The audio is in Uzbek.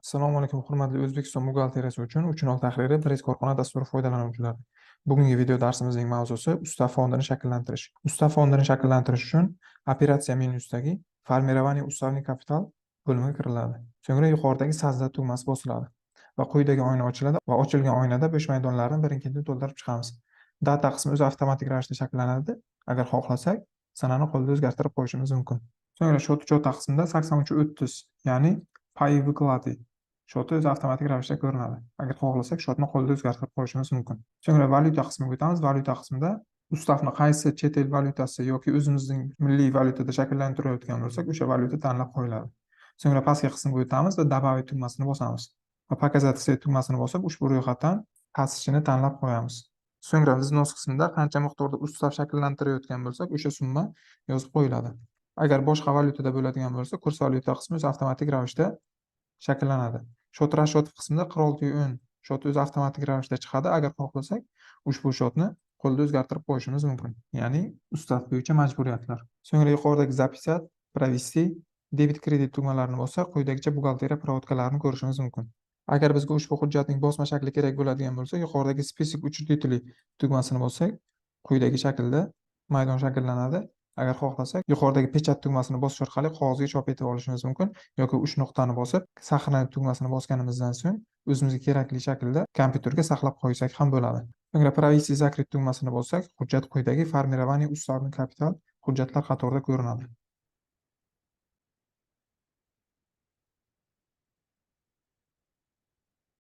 Assalomu alaykum, hurmatli O'zbekiston buxgalteriyasi uchun 3.0 tahriri 1С korxona dasturi foydalanuvchilari. Bugungi video darsimizning mavzusi ustav fondini shakllantirish. Ustav fondini shakllantirish uchun operatsiya menyusidagi "Формирование уставный капитал" bo'limiga kiriladi. So'ngra yuqoridagi "Создать" tugmasi bosiladi va quyidagi oyna ochiladi va ochilgan oynada bo'sh maydonlarni birin-ketin to'ldirib chiqamiz. Дата qismi o'zi avtomatik ravishda shakllanadi. Agar xohlasak, sanani qo'lda o'zgartirib qo'yishimiz mumkin. So'ngra счёт учёта qismida 8330, ya'ni паи, выплаты счёт i o'zi avtomatik ravishda ko'rinadi. Agar xohlasak, счёт ni qo'lda o'zgartirib qo'yishimiz mumkin. So'ngra valyuta qismiga o'tamiz. Valyuta qismida ustavni qaysi chet el valyutasi yoki o'zimizning milliy valyutada shakllantirayotgan bo'lsak, o'sha valyuta tanlab qo'yiladi. So'ngra pastki qismga o'tamiz va "Добавить" tugmasini bosamiz. Va "Показать все" tugmasini bosib, ushbu ro'yxatdan ta'sischini tanlab qo'yamiz. So'ngra взнос qismida qancha miqdorda ustav shakllantirayotgan bo'lsak, o'sha summa yozib qo'yiladi. Agar boshqa valyutada bo'ladigan bo'lsa, курс валюты qismi o'zi avtomatik ravishda shakllanadi. Счёт расчетов qismida 4610 счёт i o'zi avtomatik ravishda chiqadi. Agar xohlasak, ushbu счёт ni qo'lda o'zgartirib qo'yishimiz mumkin. Ya'ni ustav bo'yicha majburiyatlar. So'ngra yuqoridagi "Записать", "Провести", "Дебет", "Кредит" tugmalarini bossak, quyidagicha buxgalteriya проводка larini ko'rishimiz mumkin. Agar bizga ushbu hujjatning bosma shakli kerak bo'ladigan bo'lsa, yuqoridagi "Список учредителей" tugmasini bossak, quyidagi shaklda maydon shakllanadi. Agar xohlasak, yuqoridagi "Печать" tugmasini bosish orqali qog'ozga chop etib olishimiz mumkin yoki uch nuqtani bosib, "Сохранить" tugmasini bosganimizdan so'ng o'zimizga kerakli shaklda kompyuterga saqlab qo'ysak ham bo'ladi. So'ngra "Провести", "Закрыть" tugmasini bossak, hujjat quyidagi "Формирование уставный капитал" hujjatlar qatorida ko'rinadi.